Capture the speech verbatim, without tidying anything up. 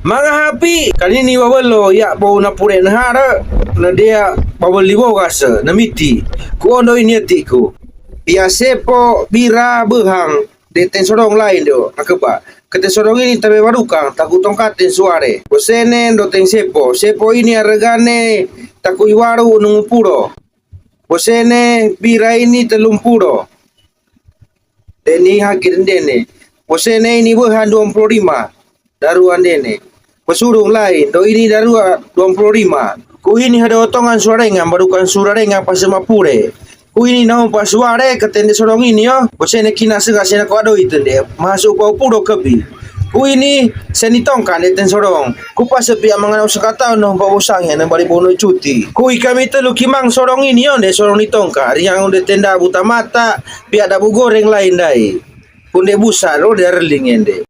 Manga hapi, kanini wawelo ya bau napure nehare, nedea baweli boga se, nemiti. Ku ondo ini etiku. Pia sepo, bira, behang, de ten sorong lain do, nakeba. Kete sorong ini tabe barukang, taku tongkat ten suare. Bosene, do ten sepo. Sepo ini aregane, taku iwaru nungu puro. Bosene, bira ini telung puro. Deni haki dendene. Bosene ini behan dua puluh lima. Daruan dene. Pesurung lain. Do ini darua dua puluh lima. Ku ini hada otongan suarengan, barukan surarengan pase mapure. Ku ini naung pasuare ketende sorong ini yo. Bosene kina senga sena ko ado itende. Masuk pau puro kebi. Ku ini seni tongkan de ten sorong. Ku pase pia manganau sekatau no bau sange ne bari bono cuti. Ku ikami telu kimang sorong ini onde sorong ni tongka. Riang onde tenda buta mata, pia dabu goreng lain dai. Kunde busa ro de reling ende.